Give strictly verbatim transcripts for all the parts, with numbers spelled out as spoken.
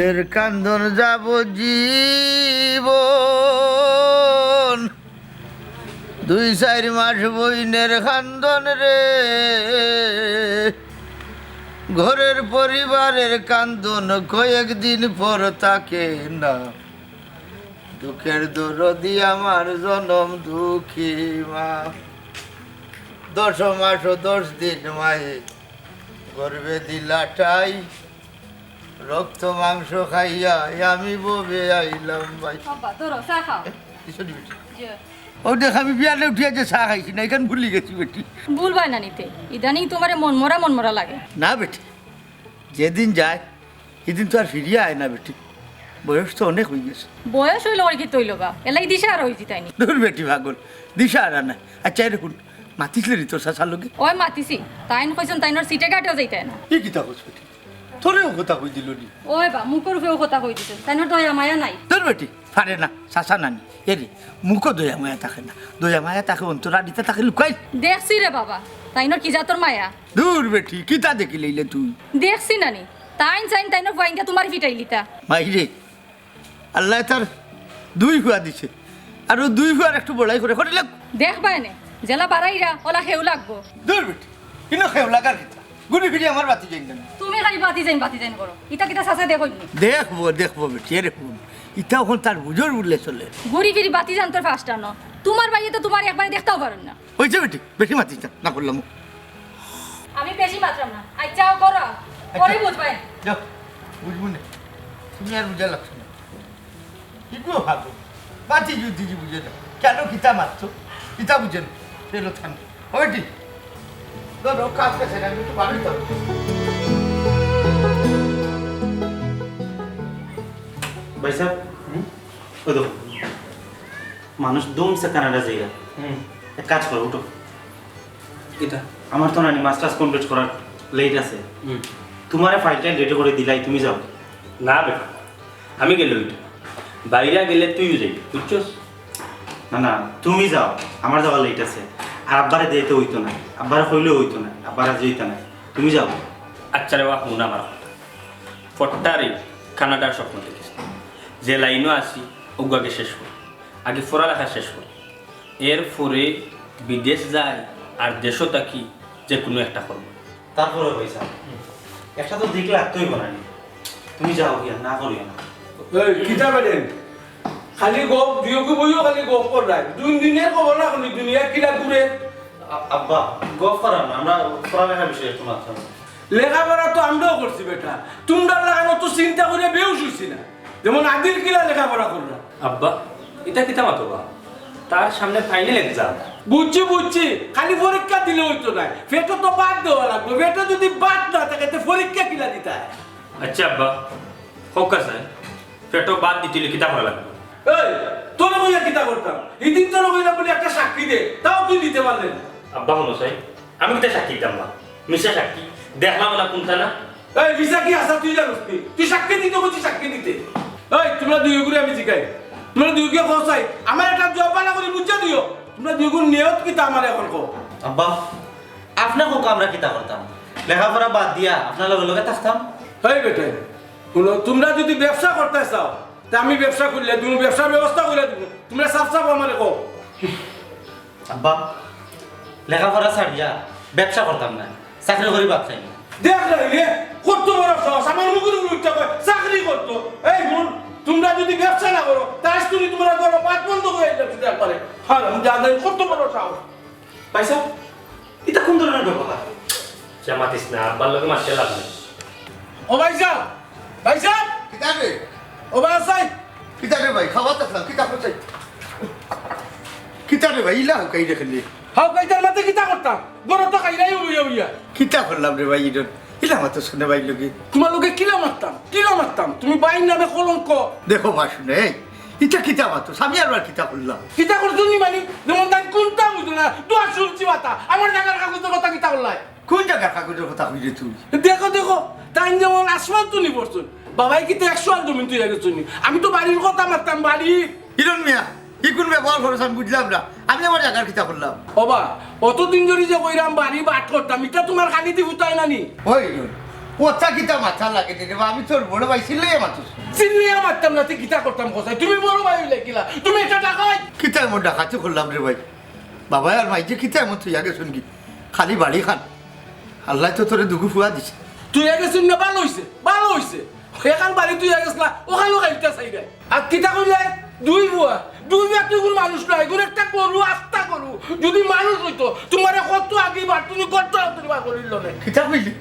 এর কান্দন যাবজ্জীবন, দুই চাইর মাস বইনের কান্দন রে, ঘরের পরিবারের কান্দন কয়েকদিন পর থাকে না। দুঃখের দরদি আমার জনম দুঃখী মা, দশ মাস ও দশ দিন মায়ে গর্ভে দিলা ঠাই, রক্ত মাংস খাইয়া আমি ভবে আইলাম ভাই। আব্বা, ধরো, চা খাও। এ, কিসের বেটি? জি। ও দেখ, আমি বিয়ানে উঠিয়া যে চা খাইছি না, এখান ভুলি গেছি বেটি। ভুলবায় না নি তে, ইদানিং তুমারে মনমরা মনমরা লাগে। না বেটি, যেদিন যায়, ইদিন তো আর ফিরিয়া আয় না বেটি, বয়স তো অনেক অইগেছে। বয়স অইলে অর কিতা অইলো বা, এলাই দিশাহারা অইযিতায়নি। দূর বেটি পাগল, দিশাহারা নায়। আচ্ছা, এরে হুন, মাতিছলে নি তোর চাচার লগে? অয় মাতিছি, তাইন কইছইন তাইনর সিটে ঘাটেও যাইতায় না। ই কিতা কস বেটি? তোরেও কথা কই দিলো নি? অয় বা, মুখর উপরেও কথা কই দিছইন, তাইনর দয়া মায়া নাই। দূর বেটি, পারে না, চাচা নানি। এরে, মুখো দয়া মায়া থাকে না, দয়া মায়া থাকে অন্তর, আর ইতা থাকে লুকাই। দেখছি রে বাবা, তাইনর কি জাতর মায়া। দূর বেটি, কিতা দেখিলাইলে তুই? দেখছি নানি, তাইন চাইন তাইনর ফুয়াইন্তে তুমারে ফিটাইলিতা। মাইরে, আল্লায় তার দুই ফুয়া দিছে, আর অউ দুই ফুয়ার একটু বড়াই করে, করে লাগ। দেখবায় নে, যেলা বাড়াইরা, অলা খেউ লাগবো। দূর বেটি, ইনো খেউ লাগার কিতা? ঘুরি ফিরি আমার বাতি যাইন না। তুমি খালি বাতি যাইন, বাতি যাইন করো। ইতা কিতা চাচায় দেখইন নি? দেখবো, দেখবো বেটি, এরে হুন। ইতা অখন তার বুঝর বুলে চলে। ঘুরি ফিরি বাতি যাইন তোর ফাস্টানো। তুমার ভাইয়ে তো তুমারে একবারে দেখতাও পারইন না। অইছে বেটি, বেশি মাতিস না, না করলাম। আমি বেশি মাতরাম না। আচ্ছা, করো। আচ্ছা। পরে বুঝবায়। যাও, বুঝবো না। তুমি আর বুঝা লাগছে না। ইগু ভাগো। বাতি যদি বুঝে না। কেন কিতা মারছো? কিতা বুঝে না? ফেরত খান। ও বেটি। ধরো, কাজ কাছে না, একটু বাড়ি যাও। ভাই সাহেব, হুম? ওই দেখো, মানুষ দমছে কানাডা যাইয়া। হুম। এক কাজ করো, উঠো। কিতা? আমার তো নানি মাস্টার্স কমপ্লিট করার লেট আছে। হুম। তুমারে ফাইলটা রেডি করে দিলাই, তুমি যাও। না বেটা, আমি গেলে অইতো। বাইরা গেলে তুইও যাইবি, বুঝছস? না, না, তুমি যাও, আমার যাওয়ার লেট আছে। আর আব্বারে দিতে অইতো না, আব্বারে কইলেও অইতো না, আব্বা রাজি অইতা না, তুমি যাও। আচ্ছা রে বা, হুন আমার কথা। ফট্টারি কানাডার স্বপ্ন দেখিস না। যে লাইনো আছি, অগু আগে শেষ কর। আগে পড়ালেখা শেষ কর। এরপরে বিদেশ যাই আর দেশো থাকি, যে কুনু একটা করমু। তারপরে ভাই সাহেব, একটা তো দিক লাগতোই বানানি। তুমি যাও গিয়া, না করিও না। এই, কিতা বেটা? খালি গপ, দুইওগু বইও খালি গপ কররায়। দুই দিনের খবর না, খালি দুনিয়া কিলা ঘুরে। আ-, আব্বা, গপ করার না, আমরা পড়ালেখার বিষয়ে একটু মাতরাম। লেখাপড়া তো আমরাও করছি বেটা, তুমরার লাখান অত চিন্তা করিয়া বেহুশ অইছি না। যেমন আদিল কিলা লেখাপড়া কররা। আব্বা, ইতা কিতা মাতো বা? তার সামনে ফাইনাল এক্সাম। বুঝছি, বুঝছি, খালি পরীক্ষা দিলে অইতো নায়, পেটো তো ভাত দেওয়া লাগবো। পেটো যদি ভাত না থাকে, তে পরীক্ষা কিলা দিতায়? আচ্ছা আব্বা, হক আছে, পেটো ভাত দিতে অইলে কিতা করা লাগবো? এই, তোরে কইয়া কিতা করতাম? ইদিন তোরে কইলাম বলে একটা সাক্ষী দে, তাও তুই দিতে পারলে না। আব্বা, হুনো চাই, আমি কিতা সাক্ষী দিতাম বা? মিছা সাক্ষী? দেখলাম না কুনটা না? এই, মিছা কি হাছা তুই জানোস নি? তুই সাক্ষী দিতে কইছি, সাক্ষী দিতে। এই, তুমরা দুইওগুরে আমি জিগাই। তুমরা দুইওগুরে কও চাই, আমার একটা জবাব বালা করি বুঝাই দিও। তুমরা দুইওগুর নিয়ত কিতা আমারে অখন কও। আব্বা, আপনে কউক আমরা কিতা করতাম? লেখাপড়া বাদ দিয়া আপনার লগে লগে থাকতাম। এই বেটা, হুনো, তুমরা যদি ব্যবসা করতায় চাও, তে আমি ব্যবসা খুললে দিমু, ব্যবসার ব্যবস্থা করিয়া দিমু। তুমরা সাফ সাফ আমারে কও। আব্বা, লেখাপড়া ছাড়িয়া ব্যবসা করতাম না, চাকরি করি ভাত খাইমু। দেখ না রে, কত বড় সাহস, আমার মুখর উপরে উঠা কয় চাকরি করতো। এই হুন, তুমরা যদি ব্যবসা না করো, তে আইজ তুমি তুমরা ঘরো ভাত বন্ধ করি দিতাম একবারে। হারামজাদা, কত বড় সাহস। ভাই সাহেব, ইটা কোন ধরনের ব্যবহার? যা মাতিস না, আব্বার লগে মাততে লাভ নাই। ও ভাই সাহেব, ভাই সাহেব। কিতা রে? ও ভাই সাহেব। কিতা রে ভাই, খাওয়া তো খাও, কিতা করছে? কিতা রে ভাই, ইলা হুকাই রেখে নি? হাউকাইতার মাঝে কিতা করতাম? ঘরো তো খাইলাই উইয়া উইয়া। কিতা করলাম রে ভাই, ইডন? ইলা মাতো শুনে ভাই লগে। তোমার লগে কিলা মারতাম? কিলা মারতাম? তুমি বাইর নামে কলঙ্ক। দেখো বা শুনে, এই, ইটা কিতা মাতো? আমি আর আর কিতা করলাম? কিতা করছো নি মানে? যেমন তাই কোনটা বুঝো না, তো আর শুনছি মাতা। আমার জাগার কাগজর কথা কিতা করলাই? কোন জাগার কাগজর কথা কইরে তুই? দেখো, দেখো, তাই যেমন আসমান তো নি পড়ছুন। বাবাই কিতা একশো আর জমিন তুই গেছো নি? আমি তো বাড়ির কথা মারতাম, বাড়ি। হিরণ মিয়া, ই কোন ব্যবহার করছ আমি বুঝলাম না। আমি আমার জাগার কিতা করলাম? ওবা, অতদিন ধরি যে কইরাম বাড়ি বাট করতাম, ইটা তোমার খালি দি ফুতায় না নি? ওই হিরণ, কথা কিতা মাথা লাগে রে বা, আমি তোর বড় ভাই, চিল্লাইয়া মাতুস। চিল্লাইয়া মারতাম না, তে কিতা করতাম কছাই? তুমি বড় ভাই অইলে কিলা? তুমি একটা ডাকাইত। কিতা এমন ডাকাতি করলাম রে ভাই? বাবায় আর মাইয়ে কিতা এমন থইয়া গেছইন গি? খালি বাড়ি খান। আল্লায় তো তোরে দুগু ফুয়া দিছে। থইয়া গেছইন না, ভালা অইছে, ভালা অইছে। এখান বাড়ি থইয়া গেছলা, ওখানও খাইতা চাই নাই। আর কিতা কইলে? দুই ফুয়া, দুই ফুয়া তো ইগুন মানুষ নায়, ইগুন একটা গরু, আস্তা গরু। যদি মানুষ অইতো, তুমারে কত আগে বার তুমি গর্ত অন্তরে বার করিল নে। কিতা কইলি?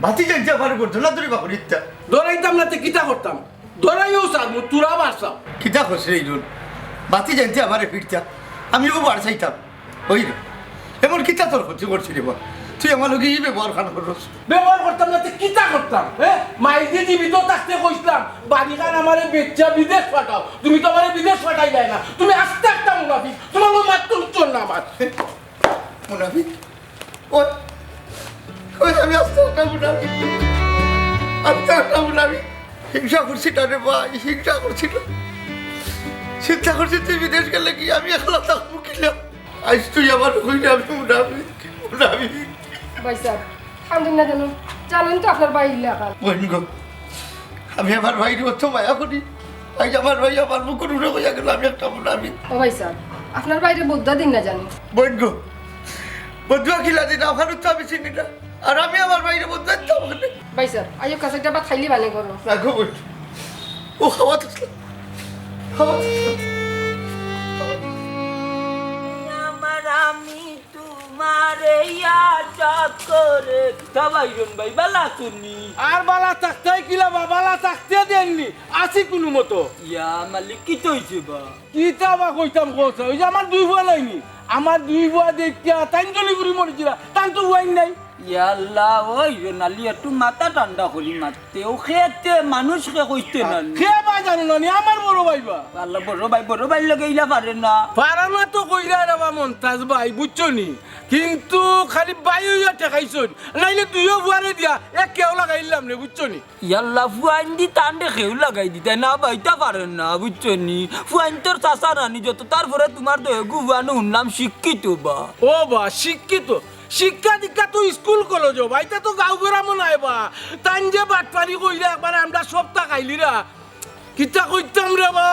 বাতি জানতে আমার গর্ত না ধরে বার করিতা। ধরাইতাম না তে কিতা করতাম? ধরাইও স্যার, মু তুরা বার স্যার। কিতা কস রে ইরুন? বাতি জানতে আমারে ফিরতা, আমিও বার চাইতাম। ওই রে, এমন কিতা তোর ক্ষতি করছি রে বা? তুই আমার লগে ই ব্যবহার খান করস। ব্যবহার করতাম না, তে কিতা করতাম? হ্যাঁ, মাইজি জীবিত থাকতে কইছিলাম, বাড়িখান আমারে বেচা বিদেশ পাঠাও। তুমি তো আমারে বিদেশ পাঠাইলায় না, তুমি আস্তা একটা মুনাফিক। তুমার লগে মাততে উঠতো না আমার। মুনাফিক? ওই, ওই আমি আস্তা একটা মুনাফিক। আস্তা একটা মুনাফিক। হিংসা করছি না রে ভাই, হিংসা করছি না। চিন্তা করছি তুই বিদেশ গেলে কি আমি একলা থাকবো কিনা? আইজ তুই আমার কইলে আমি মুনাফিক, মুনাফিক। ভাই সাহেব, কান্দইন না যেন, জানইন তো আপনার ভাই ইলাখান। বইন গো, আমি আমার ভাইরে অত মায়া করি। আইজ আমার ভাই আমার মুখর উপরে কইয়া গেল আমি একটা মুনাফিক। ও ভাই সাহেব, আপনার ভাইরে বদদোয়া দিন না জানি। বইন গো, বদদোয়া কিলা দিন, ওখানে তো আমি চিনি না। আর আমি আমার ভাইরে বদদোয়া দিতাম কেনে? ভাই সাহেব, আইও কাছে একটা ভাত খাইলি বানি করো। রাখো বইন। ও খাওয়া তো খাওয়া তো আমার আমি তোমারে ইয়াদ করে। কিতা ভাইরন ভাই, বালা আছইন নি? আর বালা থাকতায় কিলা বা, বালা থাকতে দেননি। আছি কুনু মতো। ইয়া মালিক, কিতা অইছে বা? কিতা বা কইতাম কছাই, ওই যে আমার দুই ফুয়া নাইনি, আমার দুই ফুয়া দেখিয়া তাইন জ্বলি পুড়ি মরিছিলা, তান তো ফুয়াইন নাই। ইয়াল্লা, ওই রে নালি, একটু মাথা ঠান্ডা করি মাততে। ও খেতে মানুষ খে কইতে না নি। খে বা জানো না নি, আমার বড় ভাই বা। আল্লাহ, বড় ভাই, বড় ভাইর লগে ইলা পারে না। পারা না তো কইরা রে বা মন্তাজ ভাই, বুঝছো নি? কিন্তু খালি ভাই অইয়া ঠেকাইছইন, নাইলে দুইও ফুয়ারে দিয়া এক কেউ লাগাইলাম নে, বুঝছো নি? ইয়াল্লা, ফুয়াইন্দি তানরে খেউ লাগাই দিতা না, বাইতা পারেন না, বুঝছো নি? ফুয়াইন্তর চাচা নানি যত, তারপরে তোমার দয়েগু ফুয়ানো হুনলাম শিক্ষিত বা। ও বা, শিক্ষিত? শিক্ষা দীক্ষা তো স্কুল কলেজো বা, ইতা তো গাঁও গ্রামো নাই বা। তাইন যে বাটপারি কইরা একবারে আমরা সবতা খাইলিরা। কিতা কইতাম রে বা,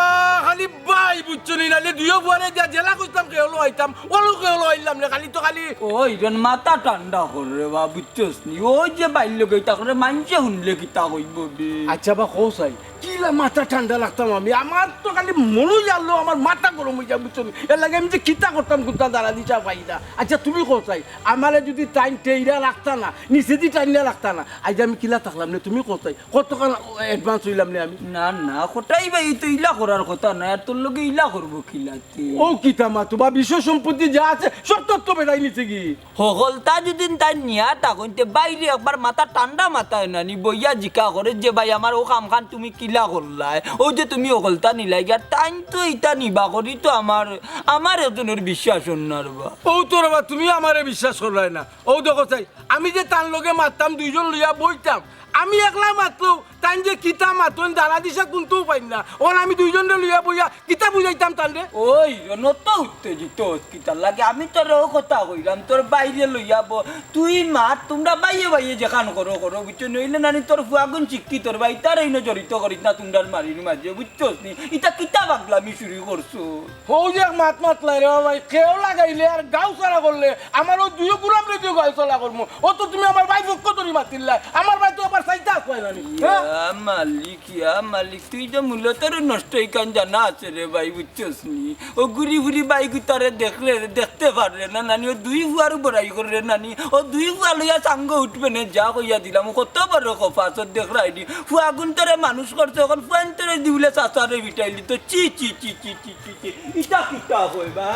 খালি ভাই বুঝছো নি, নাইলে দুইও ফুয়ারে দিয়া জেলা কইতাম খেউলো আইতাম, ওলো খেউলো আইলাম রে, খালি তো খালি। ওই জন মাথা ঠান্ডা কর রে বা, বুঝছস নি? ওই যে বাইর লগে ইতা করে মানষে হুনলে কিতা কইবো বে? আচ্ছা বা কছাই, কিলা মাথা ঠান্ডা রাখতাম আমি? আমার তো খালি মনো জানলো আমার মাথা গরম অই যায়, বুঝছো নি? এর লাগি আমি যে কিতা করতাম কুন্তা দাঁড়া দিশা পাই না। আচ্ছা তুমি কছাই, আমারে যদি তাইন টেইরা রাখতা না, নিচেদি টাইনা রাখতা না, আইজ আমি কিলা থাকলাম নে? তুমি কছাই, কতখান advance অইলাম নে আমি? না, না, কটাই ভাই, ই তো ইলা করার কথা নায়, আর তোর লগে ইলা করবো কিলাতে? ও কিতা মা, তোমার বিষয় সম্পত্তি যা আছে, সব তথ্য বেটাই নিছে গি? হকলতা যদি তাইন নিয়া থাকইন, তে বাইরে একবার মাথা ঠান্ডা মাথায় নানি বইয়া জিকা করে যে, "ভাই, আমার ও কামখান তুমি কিলা করলায়? ও যে তুমি হকলতা নিলায় গি?" আর তাইন তো ইতা নিবা করি তো আমার, আমার একজনের বিশ্বাস অর না রে বা। ও তো রে বা, তুমি আমারে বিশ্বাস করলায় না। ও দেখো চাই, আমি যে তান লগে মাততাম, দুইজন লইয়া বইতাম, আমি একলা মাতলেও তাইন যে কিতা মাতইন, দাঁড়া দিশা কুন্তাউ পাইন না। অখন আমি দুইজনরে লইয়া বইয়া কিতা বুঝাইতাম তানরে? ওই, নত উত্তেজিত অস কিতার লাগি? আমি তোরে অউ কথা কইরাম, তোর ভাইরে লইয়া ব-, তুই মাত, তুমরা ভাইয়ে ভাইয়ে যেখান করো করো, বুঝছো নি? অইলে নানি তোর ফুয়াগুন শিক্ষিত রে বা, ইতারে ইনো জড়িত করিস না তুমরার মারির মাঝে, বুঝছস নি? ইতা কিতা পাগলামি শুরু করছো? হউ যে এক মাত মাতলাই রে বা ভাই, কেউ লাগাইলে আর গাউ ছাড়া করলে, আমার অউ দুইও গুলামরে দিয়া গাউ ছাড়া করমু। ও তো তুমি আমার ভাই পক্ষ ধরি মাতিলায়, আমার ভাই তো আবার চাইতা আছলায় নানি, হ্যাঁ? ইয়া মালিক, ইয়া মালিক, তুই যে মূলত রে নষ্ট ইখান জানা আছে রে ভাই, বুঝছস নি? ও ঘুরি ঘুরি ভাইগুতারে দেখলে, দেখতে পাররে না নানি, ও দুই ফুয়ারও বড়াই কররে নানি, ও দুই ফুয়া লইয়া চাঙ্গো উঠবে নে, যা কইয়া দিলাম, ও কত বড় খফাস, ও দেখরায়নি, ফুয়াগুন তোরে মানুষ করছে, অখন ফুয়াইন্তরে দিউলে চাচারে পিটাইলি তো, ছি, ছি, ছি, ছি, ছি। ইতা কিতা কয় বা?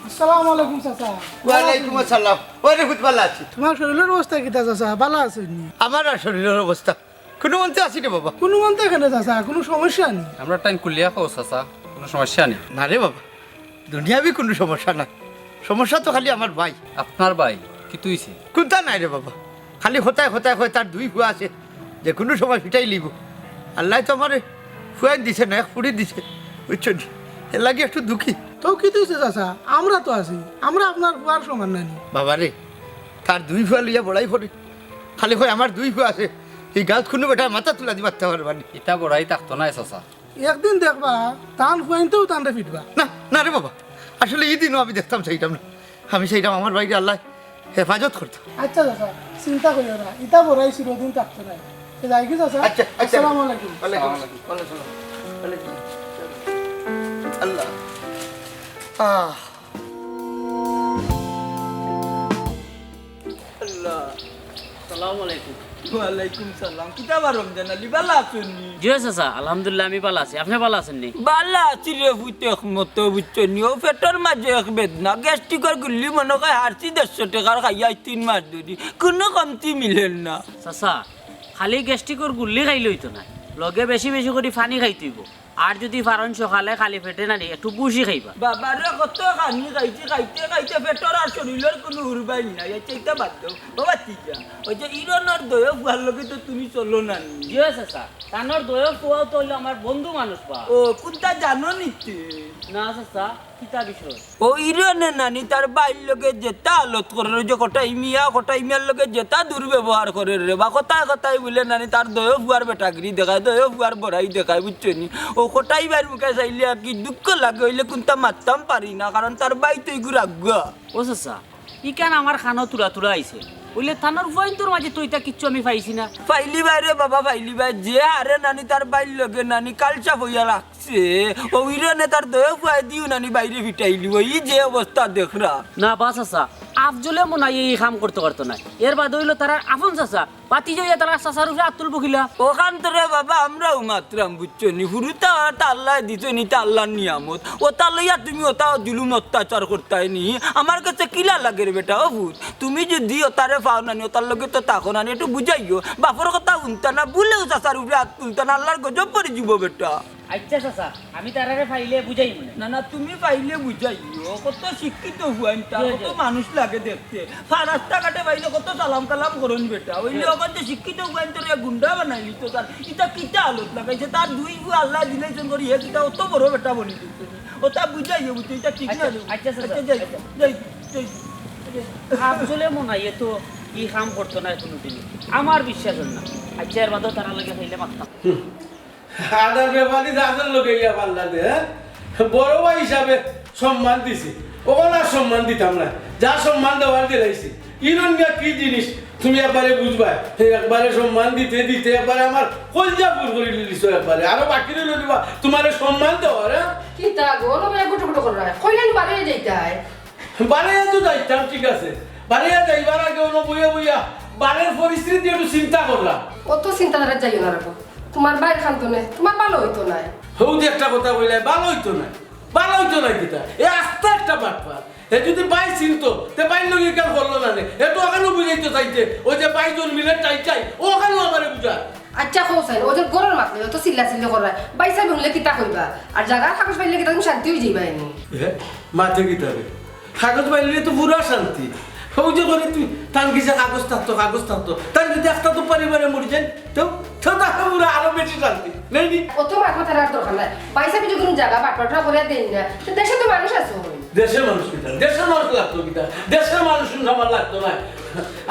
আসসালামু আলাইকুম চাচা। ওয়ালাইকুম আসসালাম। ওরে পুত, ভালা আছি। তোমার শরীলর অবস্থা কিতা চাচা? ভালা আছইন নি? আমার আর শরীলর অবস্থা কুনুমন্তে আছি রে বাবা। কুনুমন্তে কেনে চাচা? কুনু সমস্যা নি? আমরার টাইম খুলিয়া কও চাচা, কুনু সমস্যা নি? না রে বাবা, দুনিয়াবি কুনু সমস্যা নাই। সমস্যা তো খালি আমার ভাই। আপনার ভাই? কিতা অইছে? কুন্তা নাই রে বাবা, খালি কথায় কথায় কয় তার দুই ফুয়া আছে, যে কুনু সময় ফিটাইলিবো। আল্লায় তো আমারে ফুয়াইন দিছে না, এক ফুড়ি দিছে, বুঝছো নি? এর লাগি একটু দুঃখী। তো কিতা অইছে চাচা, আমরা তো আছি, আমরা আপনার ফুয়ার সমান নানি? বাবারে, তার দুই ফুয়া লইয়া বড়াই করে, খালি কয় আমার দুই ফুয়া আছে, ই গাঁওত কুনু বেটায় মাথা তুলা দি মাততে পারবা নি। ইতা বড়াই থাকতো নায় চাচা। একদিন দেখবা, তান ফুয়াইন্তেউ তানরে ফিটবা। না, না রে বাবা, আসলে ই দিনও আমি দেখতাম চাইতাম না। আমি চাইতাম আমার ভাইরে আল্লায় হেফাজত করতা। আচ্ছা চাচা, চিন্তা করিও না, ইতা বড়াই চিরদিন থাকতো নায়। তে যাইগি চাচা? আচ্ছা, আচ্ছা। আসসালামু আলাইকুম। ওয়ালাইকুম আসসালাম। ওয়ালাইকুম আসসালাম। ওয়ালাইকুম আসসালাম। আল্লাহ। আহ। আল্লাহ। আসসালামু আলাইকুম। ওয়ালাইকুম সালাম। কিতা বা রমজান আলী, ভালা আছইন নি? জি অয় চাচা, আলহামদুলিল্লাহ, আমি ভালা আছি। আপনে ভালা আছইন নি? ভালা আছি রে পুত, একমতো বুঝছো নি? অউ পেটর মাঝে এক বেদনা, গ্যাস্ট্রিকর গুল্লি মনো কয় হারছি দেড়শো টেকার, খাইয়া তিন মাস ধরি কুনু কমতি মিলের না। চাচা, খালি গ্যাস্ট্রিকর গুল্লি খাইলে অইতো নায়, লগে বেশি বেশি করি পানি খাইতে অইবো। আর যুদি পারইন সকালে খালি পেটে নানি একটু ভুসি খাইবা। বাবারে, কত পানি খাইছি, খাইতে খাইতে পেটর আর শরীলর কুনু হুরবাইল নাই। আচ্ছা, ইতা বাদ দেও। বাবা, ঠিক আছে। অউ যে ইরনর দুইও ফুয়ার লগে তো তুমি চলো না নি? জি অয় চাচা, তানর দুইও ফুয়াও তো অইলো আমার বন্ধু মানুষ বা। ও, কুনতা জানো নি তে? না চাচা, কিতা বিষয়? অউ ইরনে নানি তার ভাইর লগে যেতা আলত করের, অউ যে কটাই মিয়া, কটাই মিয়ার লগে যেতা দুর্ব্যবহার করের রে বা, কথায় কথায় বুলে নানি তার দুইও ফুয়ার বেটাগিরি দেখায়, দুইও ফুয়ার বড়াই দেখায়, বুঝছো নি? অউ কটাই ভাইর মুখে চাইলে আর কি দুঃখ লাগে, অইলে কুনতা মাততাম পারি না, কারণ তার ভাই তো ইগুর আগুয়া। ও চাচা, ইখান আমার কানো তুরা তুরা আইছে, অইলে তানর ফুয়াইন্তর মাঝে তো ইতা কিচ্ছু আমি পাইছি না। পাইলিবায় রে বাবা, পাইলিবায়, যে হারে নানি তার ভাইর লগে নানি কালসাপ অইয়া রাখ সে, অউ ইরনে তার দুইও ফুয়ায় দিও নানি ভাইরে ফিটাইলিবো, ই যে অবস্থা দেখরা। না বা চাচা, আফজলে মনে অয় ই কাম করতো পারতো নায়। এর বাদে অইলো তারার আপন চাচা, ভাতিজা অইয়া তারা চাচার উপরে আত তুলবো কিলা? অখান তো রে বাবা, আমরাও মাতরাম, বুঝছো নি? হুরুতা অতা আল্লায় দিছে নি, ইতা আল্লার নিয়ামত। অতা লইয়া তুমি অতা জুলুম অত্যাচার করতায় নি? আমার গেছে কিলা লাগের বেটা, ও পুত। তুমি যুদি অতারে পাও নানি, অতার লগে তো থাকো নানি, একটু বুঝাইও। বাপর কথা হুনতা না, ভুলেও চাচার উপরে আত তুলতা না, আল্লার গজব পড়ি যিবো বেটা। আইচ্ছা চাচা, আমি তারারে পাইলে বুঝাইমুনে। না, না, তুমি পাইলে বুঝাইও। কত শিক্ষিত ফুয়াইন্তা, জি, কত জি। মানুষ লাগে দেখতে। ফা-, রাস্তাঘাটে পাইলে কত সালাম কালাম করইন বেটা। অইলে জি। অখান যে শিক্ষিত ফুয়াইন্তরে গুন্ডা বানাইলিতো তার। ইতা কিতা আলত লাগাইছে? তার দুই ফুয়া আল্লায় দিলাইছইন করি, হে কিতা অত বড় বেটা বনি গেছে? অতা বুঝাইও, বুঝছো? ইতা ঠিক না আইচ্ছা, রে। আইচ্ছা চাচা, আইচ্ছা, যাই, আইচ্ছা। যাই, যাই। আফজলে মনে অয় তো ই কাম করতো নায় কুনুদিনও। আমার বিশ্বাস অয় না। আইচ্ছা, এর বাদেও তারার লগে পাইলে মাততাম। হুম। আদার ব্যাপারী দাদর লগে ইয়া পাল্লা দে, হ্যাঁ? বড় ভাই হিসাবে সম্মান দিছি, অখন আর সম্মান দিতাম না, যা সম্মান দেওয়ার দিলাইছি। ইরন মিয়া কি জিনিস তুমি একবারে বুঝবায়, একবারে সম্মান দিতে দিতে একবারে আমার কইলজা ফুর করি দিছো একবারে, আরো বাকি রইলো দিবা তুমারে সম্মান দেওয়ার, হ্যাঁ? কিতা গো, অনো বইয়া গুটো গুটো কররায়? কইলাম বারে যাইতায়। বারে তো যাইতাম, ঠিক আছে। বারে যাইবার আগে অনো বইয়া বইয়া বারের পরিস্থিতি একটু চিন্তা করলাম। অত চিন্তা ধারা যাইও না রাখো। তুমার ভাইর খান তো নে, তুমার ভালা অইতো নায়। হউ যে একটা কথা কইলায়, ভালা অইতো নায়। ভালা অইতো নায় কিতা? এ আস্তা একটা বাটপার। হে যুদি ভাই চিনতো, তে ভাইর লগে ইখান করলো না নে। হে তো অখানও বুঝাইতো চাইছে, অউ যে ভাই জন্মিলে টাই চাই, অখানও আমারে বুঝায়। আইচ্ছা, কও চাইন, অউ যে ঘরর মাত লইয়া অত চিল্লাচিল্লি কররায়, ভাইসাবে হুনলে কিতা কইবা? আর জাগার কাগজ পাইলে কিতা তুমি শান্তি অইযিবায় নি? এ, মাতে কিতা রে? কাগজ পাইলে তো পুরা শান্তি। অউ যে করি তুই, তান গেছে কাগজ থাকতো, কাগজ থাকতো। তান গেছে একটা তো পরিবারে মরি যাইন, তো, তো তার পুরা আরো বেশি শান্তি, নায় নি? অত মাত মাতার আর দরকার নাই। ভাইসাবে যুদি কুনু জাগা বাটপাটা করিয়া দেইন না, তে দেশো তো মানুষ আছে। দেশর মানুষ কিতা? দেশর মানুষ লাগতো কিতা? দেশর মানুষ আমার লাগতো নায়।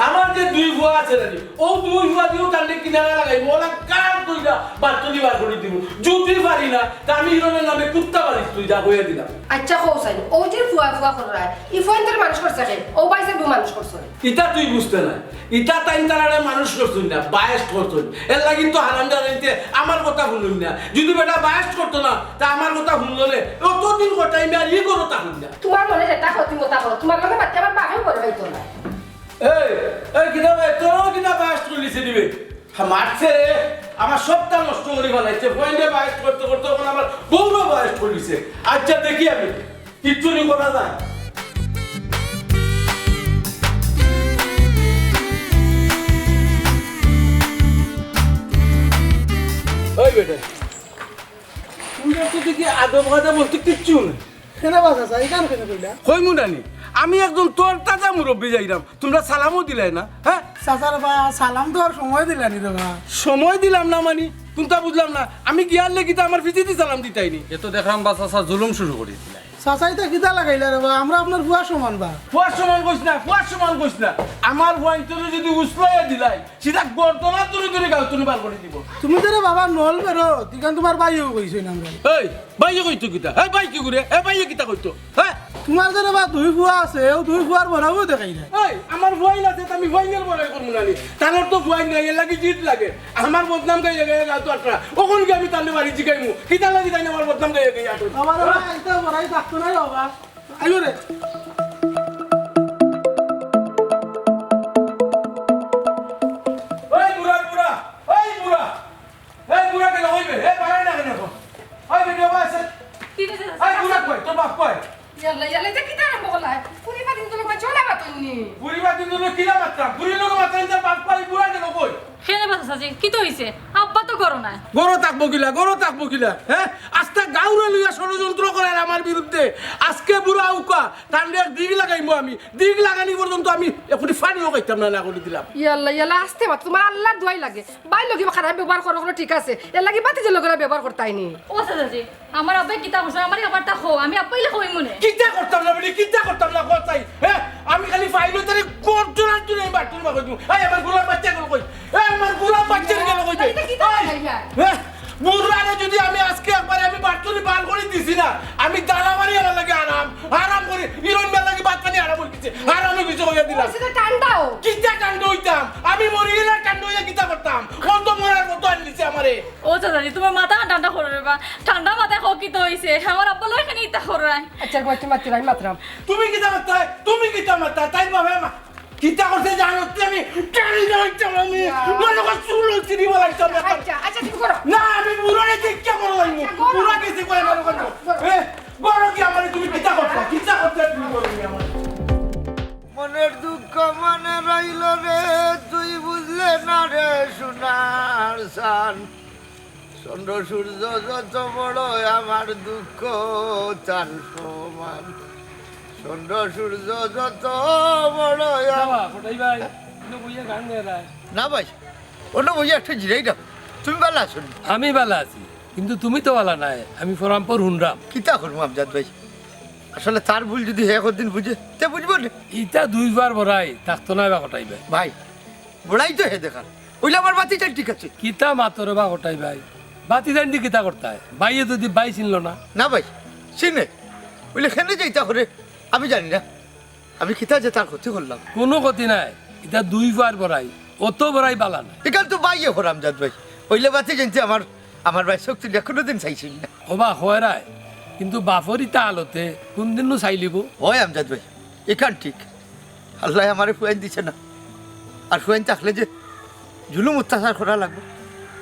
আমার যে দুই ফুয়া আছে নানি, অউ দুই ফুয়া দিও তানরে কিনারা লাগাই, মোলা কার কইরা বাট্টনি বার করি দিমু। যুদি পারি না, তে আমি ইরনের নামে কুত্তা বাড়ি তুই যা কইয়া দিলাম। আইচ্ছা, কও চাইন, অউ যে ফুয়া ফুয়া কররায়, ই ফুয়াইন্তরে মানুষ করছে কে? অউ ভাইসাবে মানুষ করছে। ইতা তুই বুঝতে নায়। ইতা তাইন তারারে মানুষ করছইন না, biased করছইন। এর লাগি তো হারামজাদাইন্তে আমার কথা হুনইন না। যুদি বেটা biased করতো না, তে আমার কথা হুনলো নে। অতদিন কটাই মিয়া ই করো তা হুন না। তুমার মনে যেতা অয় তুমি অতা করো। তুমার লগে মাততে আমার বাপেও ভয় পাইতো না। এই, এই কিতা ভাই, তোরও কিতা biased করলিছে দিবে? হ্যাঁ, মারছে রে। আমার সবটা নষ্ট করি ফালাইছে। ফুয়াইনরে biased করতে করতে অখন আমার বউরে biased করলিছে। আইচ্ছা, দেখি আমি। কিচ্ছু নি করা যায়। ওই বেটা, তুই তো দেখি আদব কায়দা বলতে কিচ্ছু নাই। কেনে বা চাচা, ইখান কেনে কইলা? কইমু না নি, আমি একজন তরতাজা মুরব্বি যাইরাম, তুমরা সালামও দিলায় না, হ্যাঁ? চাচা রে বা, সালাম দেওয়ার সময় দিলানি রে বা। সময় দিলাম না মানি? কুনতা বুঝলাম না। আমি গিয়ার লেগি তো আমার ফিজিতে সালাম দিতাইনি। এ তো দেখলাম বা চাচা জুলুম শুরু করি দিলাই। চাচা ইতা কিতা লাগাইলা রে বা? আমরা আপনার ফুয়ার সমান বা। ফুয়ার সমান কইস না, ফুয়ার সমান কইস না। আমার ফুয়াইন্তরে যদি উসলাইয়া দিলাই, সিধা গর্দনা তুলে তুলে গাঁও তুলে বার করি দিব। তুমি তো রে বাবা নল বেরো, তুই কেন তোমার ভাইও কইছো না আমরা। এই, ভাইয়ে কইতো কিতা? এই ভাই কি করে? এই ভাইয়ে কিতা কইতো? হ্যাঁ? তোমার যে রে বা দুই ফুয়া আছে, ও দুই ফুয়ার বড়াও দেখাই না। এই, আমার ফুয়াইন আছে, তো আমি ফুয়াইনের বড়াই করবো না নি। তার তো ফুয়াইন নাই, এর লাগি জিদ লাগে। আমার বদনাম গাইয়া গাইয়া গাঁও তো আটরা। ওখান গিয়া আমি তাহলে বাড়ি জিগাইমু। কিতা লাগি তাই আমার বদনাম গাইয়া গাইয়া আটরা? বাবা রে বা, এটা বড়াই থাকতো না রে বাবা। আইও রে। ওই বুড়া, বুড়া, ওই বুড়া, এই বুড়া গেল কইবে, এ বাড়াই না কেন এখন? ওই বেটি বাবা আছে। কি হইছে? এই বুড়া কই, তোর বাপ কই? ইয়াল্লা, ইয়াল্লা, এটা কিতা আরম্ভ করলা? ফুরি বাদ দিন তো লোক চলে বাতননি। ফুরি বাদ দিন তো লোক কিলা মারতাম? ফুরির লোক মারতাম, তার বাপ কই, বুড়া গেল কই? কেনে বা চাচাজি, কিতা হইছে? আব্বা তো ঘরো নাই। ঘরো থাকবো কিলা, ঘরো থাকবো কিলা, হ্যাঁ? আস্তা গাঁওরে লইয়া ষড়যন্ত্র করার আমার বিরুদ্ধে। আজকে বুড়া উকা, তার লইয়া দিগ লাগাইমু আমি। দিগ লাগানি পর্যন্ত আমি এখনি পানিও খাইতাম না, না করে দিলাম। ইয়াল্লা, ইয়াল্লা, আস্তে মাত, তোমার আল্লাহর দোয়াই লাগে। ভাইর লগে খারাপ ব্যবহার করো, করো ঠিক আছে। এর লাগি বাতিজার লগে ব্যবহার করতায়নি। ও চাচাজি, আমার আব্বায় কিতা করছে? আমারে আবার তা কও, আমি আব্বাইলে কইমু নে। কিতা করতাম না বলি, কিতা করতাম না, কও চাই। হ্যাঁ, আমি খালি ফাইল তারে গর্দনার জন্য আমি বাটুরি বাগর দিমু। এই আমার গোলাম বাচ্চা গেল কই? এই আমার গোলাম বাচ্চা গেল কই? এটা কিতা এই, লাগাইলা? হ্যাঁ, বুড়ারে যদি আমি আজকে একবারে আমি বাটুরি বার করে দিছি না, আমি দানা মারি আমার লাগে আরাম, আরাম করি, ইরন বেলা লাগি ভাত পানি আরাম হয়ে গেছে, আরাম হয়ে গেছে কইয়া দিলাম। ওর সাথে ঠান্ডাও। কিতা ঠান্ডা হইতাম? আমি মরি গেলে ঠান্ডা হইয়া কিতা করতাম? কোন তো মরার মতো আনি দিছে আমারে। ও চাচাজি, তোমার মাথা ঠান্ডা করো রে বা। ঠান্ডা মাথায় কও কিতা হইছে? আমার আব্বা লয় কেনে ইতা কররায়। আচ্ছা, কই তুমি মাতরায়, আমি মাতরাম। তুমি কিতা মাতরায়? তুমি কিতা মাতরায়? তাইর বাবা মা কিতা করছে জানো? তে আমি টানি না হইতাম আমি। মনে কর চুল ছিঁড়ি বলাইতাম না। আচ্ছা, আচ্ছা, তুমি করো। না, আমি বুড়ারে দেখতে বড় লাগবো। আচ্ছা, করো। বুড়া গেছে কই আমার ওখানে? করো। এ, বড় কি আমারে তুমি কিতা করছো? কিতা করছো তুমি বলো নি আমারে? মনের দুঃখ মনে রইল রে, তুই বুঝলে না রে সোনার চান। চন্দ্র সূর্য যত বড়, আমার দুঃখ তার সমান। চন্দ্র সূর্য যত বড়, আমার বাবা, ফটাই ভাই, ইনো বইয়া গান গাইরায়। না ভাই, অনো বইয়া একটু জিরাই না। তুমি ভালা আছো নি? আমি ভালা আছি, কিন্তু তুমি তো ভালা নাই। আমি ফরামপুর হুনরাম। কিতা করবো আমজাদ ভাই, আসলে তার ভুল যদি হে একদিন বুঝে, তে বুঝবো নি। ইতা দুইবার বড়াই থাকতো না বা কটাই ভাই। ভাই, বড়াই তো হে দেখার। অইলে আমার বাতি চাই ঠিক আছে। কিতা মাতরে বা কটাই ভাই, বাতি জানতে কিতা করতায়? ভাইয়ে যদি ভাই চিনলো না। না ভাই, চিনে। অইলে কেনে যাইতা করে, আমি জানি না। আমি কিতা যে তার ক্ষতি করলাম। কোনো ক্ষতি নাই, ইতা দুই ফুয়ার বড়াই, অত বড়াই বালা না। এখান তো ভাইয়ে হরাম জাত ভাই। অইলে বাতি জানতে আমার, আমার ভাই শক্তি নিয়ে কোনোদিন চাইছিল না। ও বা হয় রায়, কিন্তু বাপর ইতা হালতে কোন দিন নু চাইলিব? হয় আমজাদ ভাই, এখান ঠিক। আল্লাহ আমারে ফুয়াইন দিছে না, আর ফুয়াইন থাকলে যে জুলুম অত্যাচার করা লাগবো,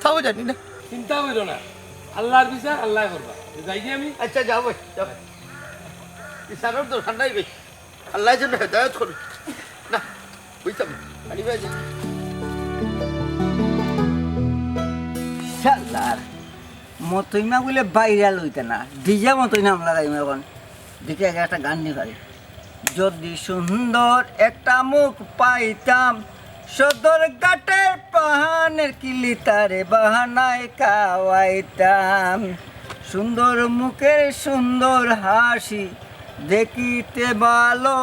তাও জানি না। চিন্তা করিও না, আল্লাহর বিচার আল্লাহ করবা। যাই কি আমি? আচ্ছা, যাও ভাই, যাও। বিচারর দরকার নাই ভাই, আল্লাহ যেন হেদায়ত করে। না, বুঝতাম না। আরে ভাই, যা। শালার মতইমা বলে বাইরা লইতে না, ডিজে মতই না আমরা যাইমু এখন। দেখি আগে একটা গান নিয়ে পারি। যদি সুন্দর একটা মুখ পাইতাম, সদর ঘাটের পাহানের কিলি তারে বাহানায় খাওয়াইতাম। সুন্দর মুখের সুন্দর হাসি দেখিতে ভালো,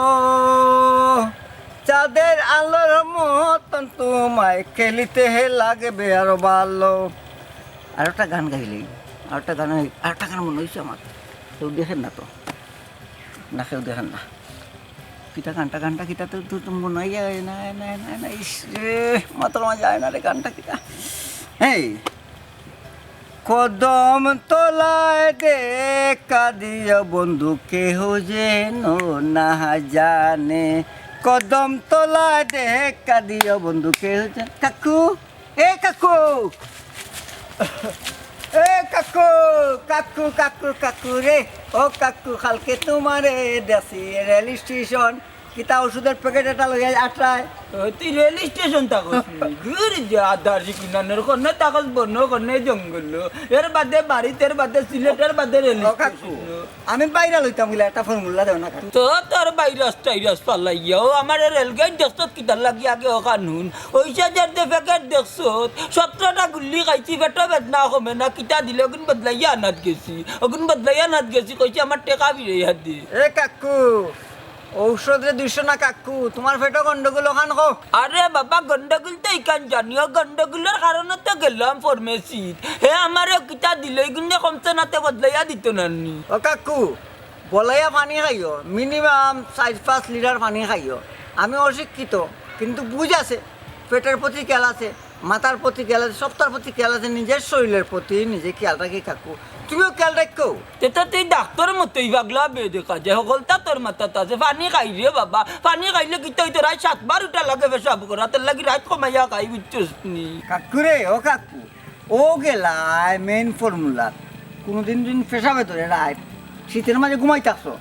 চাঁদের আলোর মতন তোমায় খেলিতে হে লাগবে আরো ভালো। আর একটা গান গাইলি, আর একটা গান, আর একটা গান মনে হইছে আমার, কেউ দেখেন না তো। না, কেউ দেখেন না। কিতা গানটা, গানটা কিতা তো, তো, তো মনে হয় যায় না, না, না, না, ইস রে, মাথার মাঝে যায় না রে, গানটা কিতা? এই, কদম তলায় দেখা দিও বন্ধু, কেহ যেন না জানে। কদম তলায় দেখা দিও বন্ধু, কেহ যেন, কাকু, এ কাকু, এ কাকু, কাকু, কাকু, কাকু রে, ও কাকু, কালকে তোমারে দেখছি রেল স্টেশন, কিতা ওষুধর প্যাকেট এটা লইয়া আটরায়? ও, তুই রেল স্টেশন থাকস নি? দূর যা, দার্জিলিং কিনানোর কনে থাকস, বন কনে জঙ্গল। এর বাদে বাড়িত, এর বাদে সিলেট, এর বাদে রেল ও কাকু, স্টেশন। আমি বাইরা লইতাম গিলা, একটা ফর্মুলা দেও না কাকু। তো তোর ভাইরাস টাইরাস ফালাইয়া, ও আমার রেলগাড়ি দেখছত কিতার লাগি আগে ও কানুন। ওই যে যে প্যাকেট দেখছত, সতেরোটা গুল্লি খাইছি, পেটো বেদনা কমে না, কিতা দিলে ওগুন বদলাইয়া আনাত গেছি, ওগুন বদলাইয়া আনাত গেছি, কইছি আমার টেকা ফিরাইয়া দে। এ কাকু, ঔষধ রে দুইশো না কাকু, তোমার পেটো গন্ডগোল ওখান কো। আরে বাবা, গন্ডগোল তো ইখান জানি, ও গন্ডগোলর কারণে তো গেলাম ফার্মেসিত। হে আমারে কিতা দিল, ইগুন যে কমছে না তে বদলাইয়া দিত না নি। ও কাকু, বলাইয়া পানি খাইও, মিনিমাম চাইর পাঁচ লিটার পানি খাইও। আমি অশিক্ষিত, কিন্তু বুঝ আছে, পেটের প্রতি খেয়াল আছে, মাথার প্রতি খেয়াল আছে, সবটার প্রতি খেয়াল আছে, নিজের শরীরের প্রতি নিজে খেয়াল রাখি কাকু। তুমিও খেয়াল রাখো। তে তো তুই ডাক্তারর মতোই পাগলা বে দেখা যায়, হকলতা তোর মাথাত আছে। পানি খাই রে বাবা, পানি খাইলে কিতা অইতো, রাইত সাতবার উঠা লাগে পেশাব করা, তার লাগি রাইত কমাইয়া খাই, বুঝছস নি? কাকু রে, ও কাকু, ও গেলায় মেইন ফর্মুলা। কোনোদিন দিন পেশাবে ধরে রাইত, শীতের মাঝে ঘুমাই থাকছো,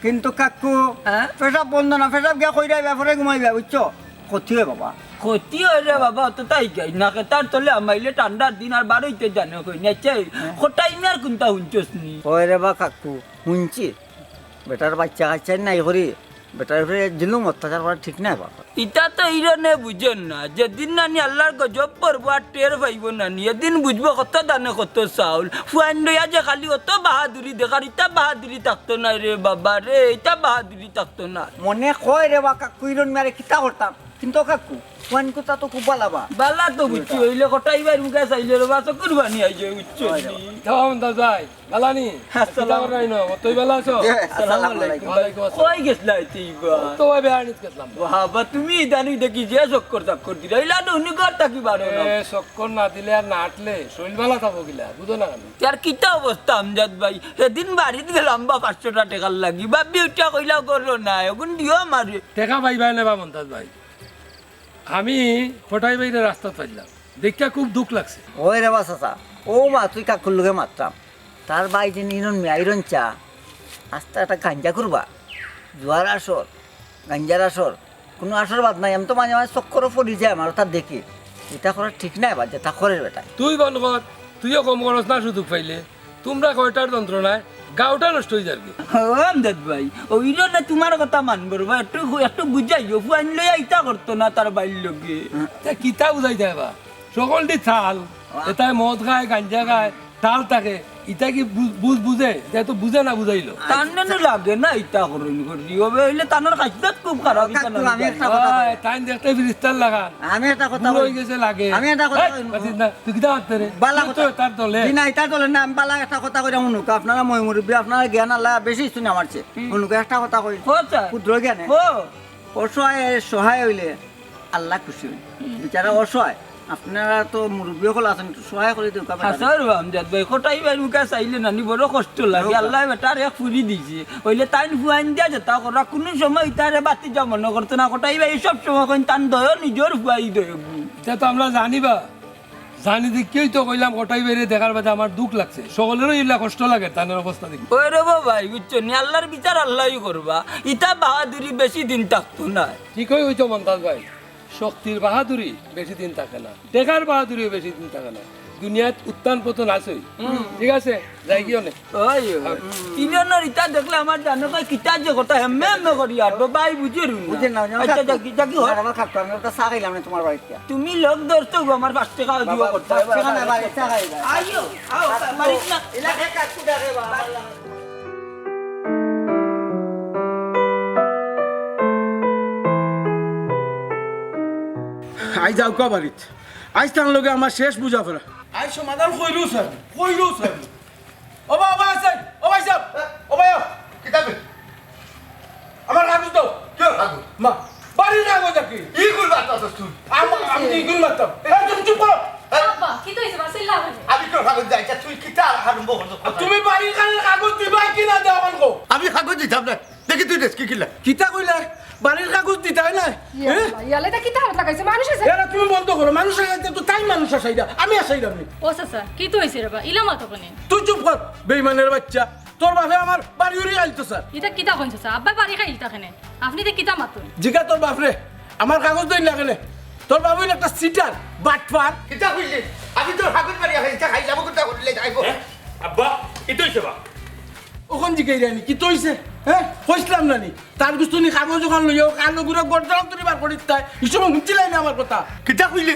কিন্তু কাকু, হ্যাঁ? পেশাব বন্ধ না, পেশাব গিয়া কইরাই ব্যাপারে ঘুমাইবা, বুঝছো? ক্ষতি হয় বাবা। ক্ষতি হয় রে বাবা, অত তাই গাই না, খেতার তলে আমাইলে ঠান্ডার দিন আর বারইতে জানে কই না, চাই। হ্যাঁ। কটাই মিয়ার কোনটা হুনছস নি? হয় রে বা কাকু, হুনছি। বেটার বাচ্চা কাচ্চা নাই করি, বেটার উপরে জুলুম অত্যাচার করা ঠিক নায় বাবা। ইতা তো ইরনে বুঝের না, যেদিন নানি আল্লাহর গজব পড়বো আর টের পাইবো নানি, এদিন বুঝবো কত ধানে কত চাউল। ফুয়াইন লইয়া যে খালি অত বাহাদুরি দেখার, ইতা বাহাদুরি থাকতো নায় রে বাবা রে, ইতা বাহাদুরি থাকতো নায়। মনে কয় রে বা কাকু, ইরন মিয়ারে কিতা করতাম, কিন্তু কাকু, ফুয়াইন কথা তো খুব বালা বা। বালা তো বুঝছি, অইলে কটাই ভাইর মুখে চাইলে রে বা, চকুর পানি আইছে, বুঝছো নি? দাও, দাও, যাই। বালানি? আসসালামু কিতা করাই না? তুই বালা আছো? জি, আসসালামু আলাইকুম। ওয়ালাইকুম আসসালাম। কই গেছলা ইতে ইবা? তো ভাই বেড়ানিত গেছলাম। বাবা, তুমি ইদানিং দেখি যে চক্কর চক্কর দিরা, ইলা তো হুনি ঘর থাকি বারো না। এ, চক্কর না দিলে আর না আটলে শরীর বালা থাকবো কিলা, বুঝো না কেন? ইয়ার কিতা অবস্থা আমজাদ ভাই? সেদিন বাড়িত গেলাম বা পাঁচশোটা টেকার লাগি, বাবি উঠা কইলা করো না, এখন দিও আমারে। টেকা পাইবায় না বা মন্তাজ ভাই, আমি কটাই বাইরে রাস্তাত পাইলাম, দেখিয়া খুব দুখ লাগছে। ওই রে বা চাচা, ও বা তুই কাকুর লগে মাতরাম, তার ভাই যে নিরন মিয়া, ইরন চা, আস্তা একটা গাঞ্জা করবা, জুয়ার আসর, গাঞ্জার আসর, কোনো আসর বাদ নাই। আমি তো মাঝে মাঝে চক্করও পড়ি যায় আমার, ওটা দেখি, এটা করা ঠিক নাই বা, যেটা করে বেটা। তুই বন্ধ কর, তুইও কম করস না সুযোগ পাইলে। তোমরা কয়টার যন্ত্রণায় গাঁওটা নষ্ট হয়ে যাবে। ও আমজাদ ভাই, ওইরো না তোমার কথা মানবো রে ভাই, একটু, একটু বুঝাইও, ফুয়াইন লইয়া ইতা করতো না তার বাইর লগে। তা কিতা বুঝাই দেয় বা? সকলটি থাল, এটায় মদ খায়, গাঞ্জা খায়, থাল থাকে, ইটা কি বু-, বুঝ বুঝে? ইটা তো বুঝে না বুঝাইলো। তার নানু লাগে না ইতা করইন করি, ওবে হইলে তানর খাসিয়ত খুব খারাপ, ইতা কাকু, না আমি একটা কথা কই। তাইন দেখতে ফিরিস্তার লাগান। আমি একটা কথা কই। হয়ে গেছে লাগে। আমি একটা কথা এই, কই। বাতিস না, তুই কিতা মাততে রে? বালা তুই তো কথা। তার দলে। জি না, ইতার দলে না, আমি বালা একটা কথা কইরা হুনুক, আপনারা ময় মুরব্বী, আপনারা জ্ঞান আল্লাহ বেশি শুনে আমার চেয়ে। হুম। হুনুক, একটা কথা কই। ও স্যার। ক্ষুদ্র জ্ঞানে। ও। অসহায় সহায় হইলে আল্লাহ খুশি হইন। হুম। বেচারা অসহায়, আপনারা তো মুরব্বী সকল আছেন, একটু সহায় করে দিন। হাসার আমজাদ ভাই, কটাই ভাই মুখে চাইলে নানি বড় কষ্ট লাগে। আল্লাহ বেটার এক ফুরি দিছে, হইলে তাইন ফুয়াইন দিয়া যেতা করা, কোনো সময় ইতারে বাতি যা মনে করতো না। কটাই ভাই সব সময় কইন তান দয় নিজর ফুয়াই দয়। এটা তো আমরা জানি বা। জানি দেখিয়াই তো কইলাম, কটাই বাইরে দেখার বাদে আমার দুখ লাগছে। সকলেরও ইলা কষ্ট লাগে তানের অবস্থা দেখি। ওই রে বাবা, বুঝছো নি? আল্লাহর বিচার আল্লাহই করবা। ইতা বাহাদুরি বেশি দিন থাকতো না। ঠিকই হইতো মন্তাজ ভাই, শক্তির বাহাদুরি বেশি দিন থাকে না, টেকার বাহাদুরিও বেশি দিন থাকে না। দুনিয়াত উত্থান পতন আছেই। হুম। ঠিক আছে, যাই কি অনেক। ওই, ওই। তিনজনের ইতা দেখলে আমার জানো কয় কিতা যে কথা, হেম্মে হেম্মে করি আর বাবাই বুঝে রুন না। বুঝে না, আচ্ছা, যাকি, যাকি হয়। আমার খাটতো, আমি ওটা চা খাইলাম না তোমার বাড়িতে। তুমি লোক ধরছো গো, আমার পাঁচ টাকা দিও বাবা, করতে পাঁচ টাকা না, বাড়ি চা খাই যায়। আইও, আও, বাড়িত না। এলাকা কাকু ডাকে বাবা। আই যাও কা বাড়িত। আইজ তান লগে আমার শেষ বুঝাপড়া। আই সমাধান কইরু স্যার, কইরু স্যার। ও বা, ও বা, আছে, ও ভাই সাহেব, ও ভাই, ও। কিতা বে? আমার কাগজ দাও। কি কাগজ? মা, বাড়ির কাগজ আর কি। ই গুল মারতাছস তুই? আমা-, আমি তো ই গুল মারতাম। এই, তুমি চুপ করো। এই। আব্বা, কিতা হইছে? মা, চিল্লা হইছে। আমি তোর কাগজ যাই, তা তুই কিতা আরম্ভ করছস কথা? তুমি বাড়ির কাগজ, কাগজ দিবা কি না দেওয়া বন্ধ? আমি কাগজ দিতাম না। দেখি তুই দেশ কি কিলা? কিতা কইলা? বাড়ির কাগজ দিতায় না? ইয়া হ্যাঁ? আল্লাহ, ইয়া আল্লাহ, এটা কিতা হালত লাগাইছে? মানুষ আছে? এরা তুমি বন্ধ করো। মানুষ আছে তো তাই মানুষ আসাইরা। আমি আসাইরাম নি। ও চাচা, কিতা হইছে রে বা? ইলা মাতো কেনে? তুই চুপ কর, বেইমানের বাচ্চা। তোর বাপে আমার বাড়ি উড়ি আইতো স্যার। ইটা কিতা কইন চাচা? আব্বায় বাড়ি খাইলতা কেনে? আপনে ইতা কিতা মাতইন? জিগা তোর বাপরে, আমার কাগজ দইন না কেনে? তোর বাপ অইল একটা চিটার, বাটপার। কিতা কইলে? আমি তোর কাগজ বাড়ি খাই, ইটা খাইলাম, কোনটা করলে যাইব? হ্যাঁ? আব্বা, কিতা অইছে বা? অখন জিগাইরায় নি, কিতা অইছে? হ্যাঁ? কইছলাম না নি? তার গুস্তুনি কাগজ অখান লইয়া কানো গুড়া গর্দন তুলি বার করিতায়। ই সময় হুনছিলায় না আমার কথা। কিতা কইলে?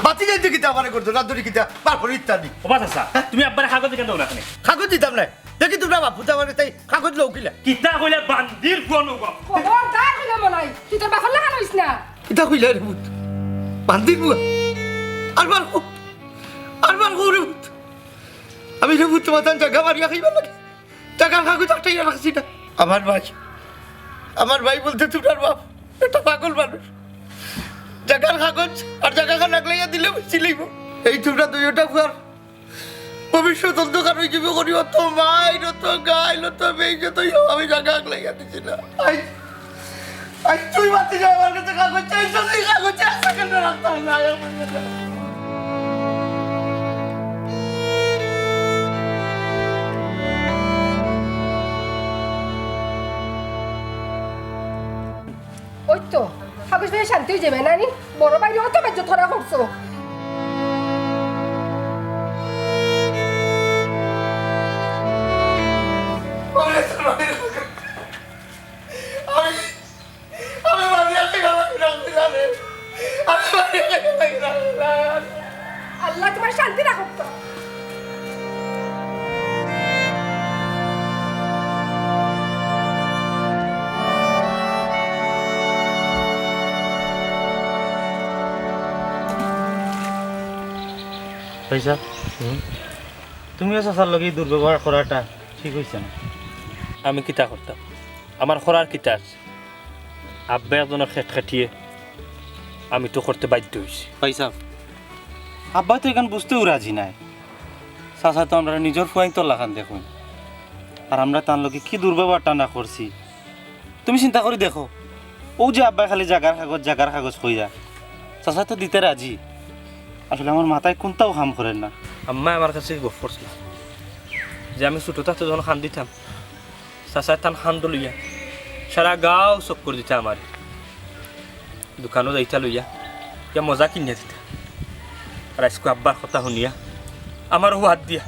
বাতি যাইতে কিতা আমারে গর্দন তুলি কিতা বার করিতায় নি? ও বা চাচা, তুমি আব্বারে কাগজ কেনে দেও না কেনে? কাগজ দিতাম না। দেখি তোমরা বাপ পুতা মানে তাই কাগজ লও কিলা? কিতা কইলা বান্দির পুয়া নৌকা? খবরদার কইলাম নাই, তুই তোর বাপর লাখান অইস না। কিতা কইলা রে পুত? বান্দির পুয়া? আর বার কও, আর বার কও রে পুত। আমি রে পুত তোমার তান জাগা মারিয়া খাইবার লাগি জাগার কাগজ আটকাইয়া রাখছি না। আমার ভাই, আমার ভাই বলতে তোমরার বাপ একটা পাগল মানুষ। জাগার কাগজ আর জাগাখান আগলাইয়া দিলে বুঝছি লইব। এই তোমরা দুইটা পুয়ার ভবিষ্যৎ অন্ধকার অই যাইব করি, অত মাইর, অত গাইল, অত বেইজ্জত অইয়া আমি জাগা আগলাইয়া দিছি না। আই, আই তুই মাতি যা আমার কাছে কাগজ চাইছ, এই কাগজ আছে কেন রাখতাম না আমার কাছে? ওই তো, কাগজ পেয়ে শান্তি অই যাইবে না নি? বড় ভাইরে অত বেইজ্জত করা করছো। আমি, আমি মারিয়া খাইলাম, আমি রাখছি না রে। আমি মারিয়া খাইলাম, আমি রাখছি না। আল্লাহ তোমার শান্তি রাখুক তো। ভাইসাব, তুমিও চাচার লগে ই দুর্ব্যবহার করাটা ঠিক অইছে না। আমি কিতা করতাম? আমার করার কিতা আছে? আব্বা একজনর খেটখেটিয়ে আমি তো করতে বাধ্য অইছি। ভাইসাব, আব্বা তো ইখান বুঝতেও রাজি নায়। চাচা তো আমরারে নিজর ফুয়াইন্তর লাখান দেখইন, আর আমরা তান লগে কি দুর্ব্যবহারটা না করছি। তুমি চিন্তা করি দেখো, অউ যে আব্বায় খালি জাগার কাগজ, জাগার কাগজ কইরা, চাচা তো দিতে রাজি। আসলে আমার মাথায় কুন্তাও কাম করের না। আম্মায় আমার কাছে গফ করছিল যে আমি ছুটো থাকতে যখন কান্দিতাম, চাচায় তান কান্দো লইয়া সারা গাঁও চক্কর দিতা আমারে। দোকানো যাইতা লইয়া, ইয়া মজা কিনিয়া দিতা। আর আইজকু আব্বার কথা হুনিয়া, আমার অউ আত দিয়া,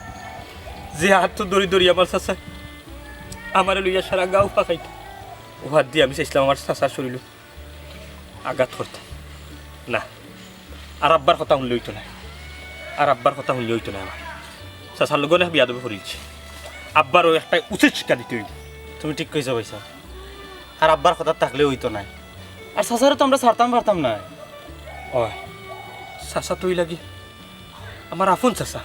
যে আত তো ধরি ধরি আমার চাচায় আমারে লইয়া সারা গাঁও ফাকাইতা। অউ আত দিয়া আমি চাইছলাম আমার চাচার শরীলো আঘাত করতাম। না, আর আব্বার কথা হুনলে অইতো নায়, আর আব্বার কথা হুনলে অইতো নায় আমার। চাচার লগে অনেক বেয়াদবি করিলিছি, আব্বারও একটা উচিত শিক্ষা দিতে অইবো। তুমি ঠিক কইছো ভাইসাব, আর আব্বার কথা থাকলে অইতো নায়। আর চাচারে তো আমরা ছাড়তাম পারতাম নায়। অয়, চাচা তো অউ লাগি আমার আপন চাচা,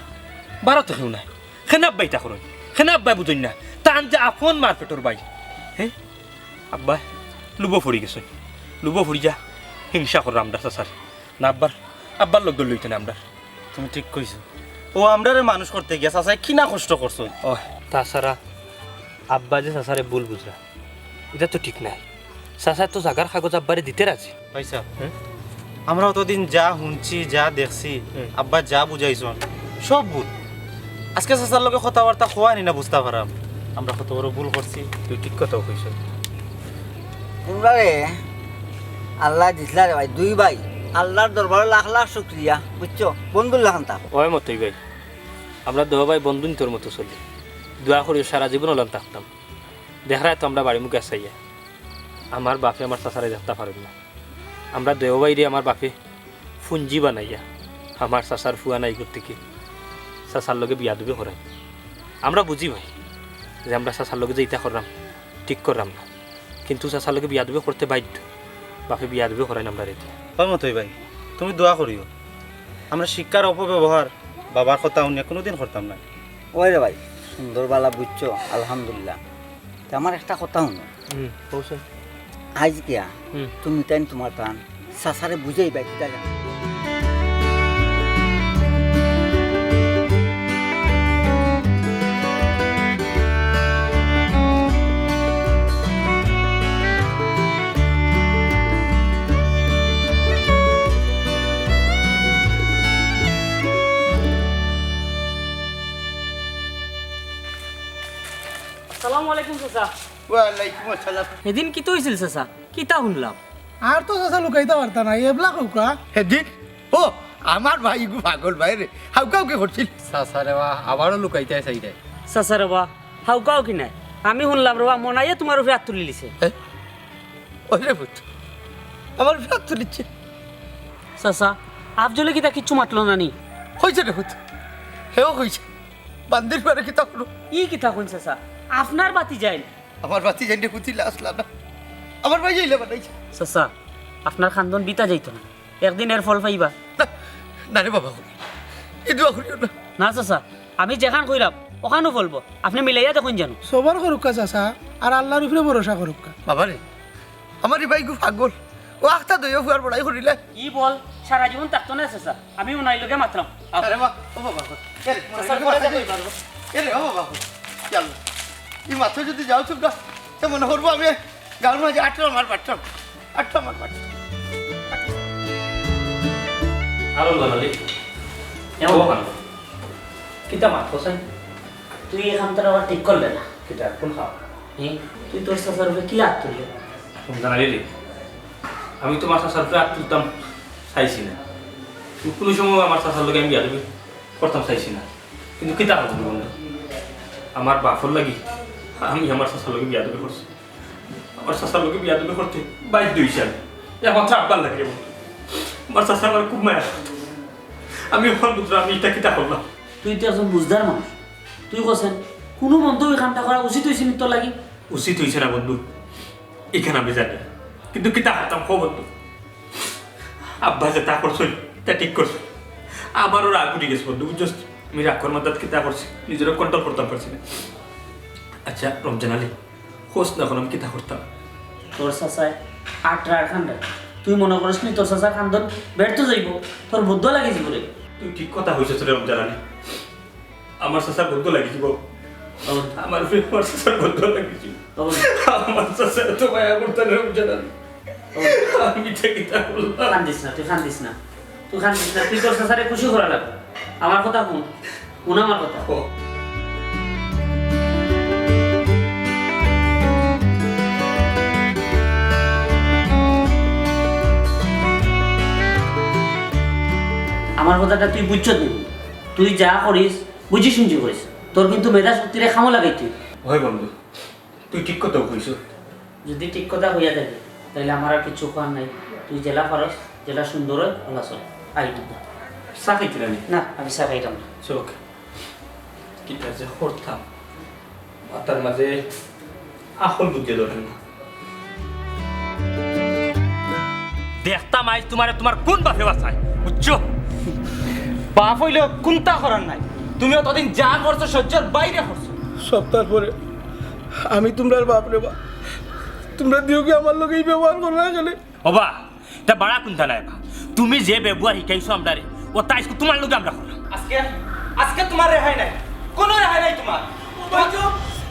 বারো তো কেউ নাই। কেনে আব্বায় ইতা করইন? কেনে আব্বায় বুঝইন না? তান যে আপন মার পেটর ভাই। হে? আব্বায় লুভো পড়ি গেছইন। লুভো পড়িয়া হিংসা কররা আমরার চাচার। না আব্বার, আব্বার লগ ধরলে অইতো নায় আমরার। তুমি ঠিক কইছো। অউ আমরারে মানুষ করতে গিয়া চাচায় কি না কষ্ট করছইন। অয়, তাছাড়া আব্বায় যে চাচারে ভুল বুঝরা, ইটা তো ঠিক নায়। চাচায় তো জাগার কাগজ আব্বারে দিতে রাজি। ভাইসাব, হুম? আমরা অতদিন যা হুনছি, যা দেখছি, হুম। আব্বায় যা বুঝাইছইন, সব ভুল। আইজকে চাচার লগে কথাবার্তা কওয়ায় নি না বুঝতা পাররাম আমরা কত বড় ভুল করছি। তুই ঠিক কথাউ কইছস। তুমরারে আল্লায় দিছলা রে ভাই, দুই ভাই, আল্লার দরবারো লাখ লাখ শুকরিয়া, বুঝছো? বন্ধুর লাখান থাকো। অয় মতই ভাই, আমরা দুইও ভাই বন্ধুইন্তর মতো চলি। দোয়া করিও সারা জীবন অলান থাকতাম। দেখরায় তো আমরা বাড়ি মুখে আছাইয়া। আমার বাপে আমার চাচারে দেখতা পারইন না। আমরা দুইও ভাইরে আমার বাপে পুঞ্জি বানাইয়া আমার চাচার ফুয়া নাইগর থাকি চাচার লগে বেয়াদবি করাইন। আমরা বুঝি ভাই যে আমরা চাচার লগে যে ইতা কররাম, ঠিক কররাম না, কিন্তু চাচার লগে বেয়াদবি করতে বাধ্য। বাপে বেয়াদবি করাইন আমরারে দিয়া। অয় মতই ভাই, তুমি দোয়া করিও। আমরা শিক্ষার অপব্যবহার বাবার কথা হুনিয়া কুনুদিন করতাম না। অয় রে ভাই, সুন্দর বালা বুঝছো, আলহামদুলিল্লাহ। তে আমার একটা কথা হুনো। হুম, কওছাইন। আইজ গিয়া হুম। তুমি তাইন তুমার তান চাচারে বুঝাইবায় কিতা জানো? চাচা। ওয়ালাইকুম আসসালাম। হেদিন কিতা অইছিল চাচা? কিতা হুনলাম? আর তো চাচা লুকাইতা পারতা না, এবলা কউক্কা। হেদিন? ও, আমার ভাই ইগু পাগল ভাই রে, হাউকাউ কি করছিল? চাচা রে বা, আবারও লুকাইতায় চাইরায়। চাচা রে বা, হাউকাউ কি নায়? আমি হুনলাম রে বা, মনাইয়ে তুমার উপরে আত তুলিলিছে। এ? ওই রে পুত, আমার উপরে আত তুলিছে। চাচা, আফজলে কিতা কিচ্ছু মাতলো না নি? কইছে রে পুত, হেও কইছে। বান্দির পরে কিতা করো? ই কিতা কইন চাচা? আপনার ভাতিজাইন। আমার ভাতিজাইন রে পুত, ইলা আছলা না। আমার ভাই ইলা বানাইছে। চাচা, আপনার খান্দন বিতা যাইতো না। একদিন এর ফল পাইবা। না, না রে বাবা, ই দোয়া করিও না। না চাচা, আমি যেখান কইরাম, ওখানউ ফলবো। আপনে মিলাইয়া দেখইন জানো। সবর করুক্কা চাচা, আর আল্লার উপরে ভরসা করুক্কা। বাবা রে, আমার ই ভাইগু পাগল। ও আখতা দইও ফুয়ার বড়াই করিলে। ই বল সারা জীবন থাকতো না চাচা। আমি উনাই লগে মাতরাম। আরে বাবা, ও বাবা, এ রে, চাচা, চাচা, চাচা, চাচা, এ রে, ও বাবা, চল। ই মাত্র যদি যাও তোমরা, তে মনে করবো আমি গাউর মাঝে আটলাম আর পারতাম। আটলাম আর পারতাম। আরো জানালি? এমন? কিতা মাত, হোসেন? তুই এখান তোর আবার ঠিক করলে না। কিতা, কোন খাওয়া? এ, তুই তোর চাচার উপরে কিলা আত তুললে? কোন জানালি রে? আমি তো আমার চাচার উপরে আত তুলতাম চাইছি না। কোনো সময় আমার চাচার লগে আমি বিয়াদবি করতাম চাইছি না। কিন্তু কিতা করবো বন্ধু? আমার বাপর লাগি আমি আমার চাচার লগে বিয়াদবি করছি। আমার চাচার লগে বিয়াদবি করতে বাধ্য হইছি আমি। একমাত্র আব্বার লাগি রে বন্ধু। আমার চাচা আমার খুব মায়া করতো। আমি এখন বুঝলাম আমি ইটা কিতা করলাম। তুই তো একজন বুঝদার মানুষ। তুই কছেন, কোনো মন্দ ওই কামটা করা উচিত হইছে নি তোর লাগি? উচিত হইছে না বন্ধু, ইখান আমি জানি। কিন্তু কিতা করতাম কও বন্ধু? আব্বা যেতা করছইন, তা ঠিক করছইন। আমারও রাগ উঠি গেছে বন্ধু, বুঝছস? আমি রাগর মাথাত কিতা করছি, নিজেরও control করতাম পারছি না। আচ্ছা রমজান আলী, কস না এখন আমি কিতা করতাম? তোর চাচায় আটরা আর খান্ডায়। তুই মনে করস নি তোর চাচার খান্দন ব্যর্থ যাইবো, তোর বদদোয়া লাগি যাইবো রে। তুই ঠিক কথা কইছস রে রমজান আলী। আমার চাচার বদদোয়া লাগি যাইবো। আমার উপরে আমার চাচার বদদোয়া লাগি যাইবো। আমার চাচার তো মায়া করতে না রমজান আলী। আমি ইটা কিতা করলাম? কান্দিস না, তুই কান্দিস না। তুই কান্দিস না, তুই তোর চাচারে খুশি করা লাগবো। আমার কথা হুন, হুন আমার কথা। ও। আমার কথাটা তুই বুঝছস নি? তুই যা করিস, বুঝি শুনছি করিস। তোর কিন্তু মেধা শক্তিরে কামো লাগাইতে অইবো। হয় বন্ধু, তুই ঠিক কথা কইছস। যদি ঠিক কথা কইয়া থাকি, তাইলে আমার আর কিচ্ছু কওয়ার নাই। তুই যেলা পারস, যেলা সুন্দর অয়, অলা চল। আই তুই। চা খাইতে না নি? না, আমি চা খাইতাম না। চল। কিতা যে করতাম, মাথার মাঝে আখল বুদ্ধি ধরে না। দেখতাম আইজ তুমারে তুমার কোন বাপে বাঁচায়, বুঝছো? বাপ অইলে কুন্তা করার নাই। তুমি অতদিন যা করছো সহ্যর বাইরে করছো। সপ্তাহ পরে আমি তুমরার বাপ রে বা, তুমরা দিও কি আমার লগে ই ব্যবহার করো না কেনে? ওবা, ইটা বাড়া কুন্তা নায় বা। তুমি যে ব্যবহার হিকাইছো আমরারে, অতা আইজকু তুমার লগে আমরা করলাম। আজকে, আজকে তুমার রেহাই নাই, কোনো রেহাই নাই তুমার। ও ভাইজান,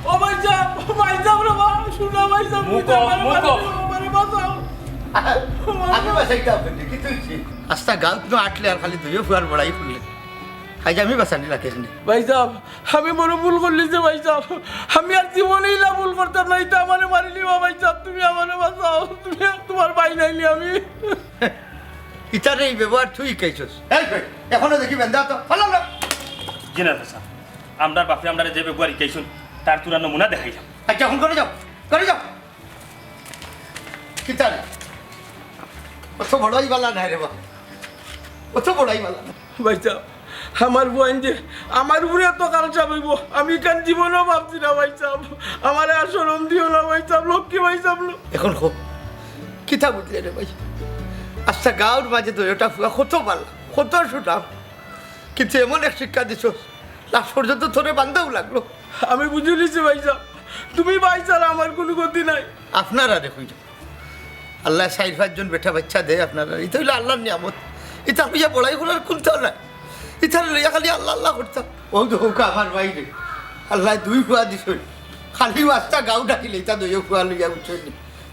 ও ভাইজান, ও ভাইজান রে বা, শুনো ভাইজান, মুখ তুই অফ, আমার মুখ বাঁচাও, অফ। আমারে বাঁচাও। আমি বাঁচাইতাম, কিন্তু কি তুই? আস্তা গাউত না আটলে আর খালি দুইও ফুয়ার বড়াই করলে। আইজ আমি বাঁচানি লাগে নি। ভাইজান, আমি বড় ভুল করলিছি ভাইজান। আমি আর জীবনে ইলা ভুল করতাম না। ইতা আমারে মারিলিবা ভাইজান, তুমি আমারে বাঁচাও। তুমি আর তুমার ভাই নাইনি আমি। ইতারে ই ব্যবহার তুই হিকাইছস? এই ভাই, এখনো দেখি বেন্দা তো। ফালাও না। জি না, চাচা। আমরার বাপে আমরারে যে ব্যবহার হিকাইছইন, তার থুড়া নমুনা দেখাইলাম। আচ্ছা, এখন ঘরো যাও, ঘরো যাও। কিতা রে? অত বড়াই বালা নায় রে বা। অত বড়াই বালা নায়। ভাইজান, আমার ফুয়াইন যে আমার উপরে এত কালসাপ অইবো, আমি ইখান জীবনেও ভাবছি না ভাইজান। আমারে আর শরম দিও না ভাইজান, লক্ষ্মী ভাইজান। এখন কও, কিতা বুঝলে রে ভাই? আস্তা গাউর মাঝে দুইওটা ফুয়া কত বালা, কত সুঠাম। কিন্তু এমন এক শিক্ষা দিছস, লাস্ট পর্যন্ত তোরে বান্দাও লাগলো। আমি বুঝিলিছি ভাইজান, তুমি ভাইজান আমার কুনু গতি নাই। আপনারারে কইরাম, আল্লায় চাইর পাঁচজন বেটা বাইচ্চা দেয় আপনারারে, ইতা অইলো আল্লার নিয়ামত। ইতা লইয়া বড়াই করার কুন্তা নাই, ইতা লইয়া খালি আল্লা আল্লা করতাম। অউ দেখউক্কা আমার ভাইরে, আল্লায় দুই ফুয়া দিছইন, খালি আস্তা গাউ ডাকিলে ইতা দুইও ফুয়া লইয়া উঠছইন।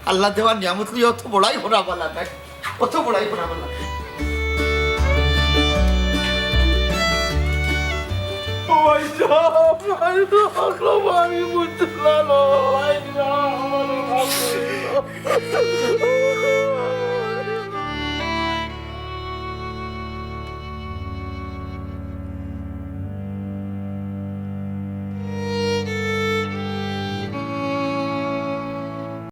আল্লায় দেওয়া নিয়ামত লইয়া অত বড়াই করা বালা নায়, অত বড়াই করা বালা নায়। ও ভাইজান, আল্লাহ, আল্লাহ, আমি বুঝতে পারলাম।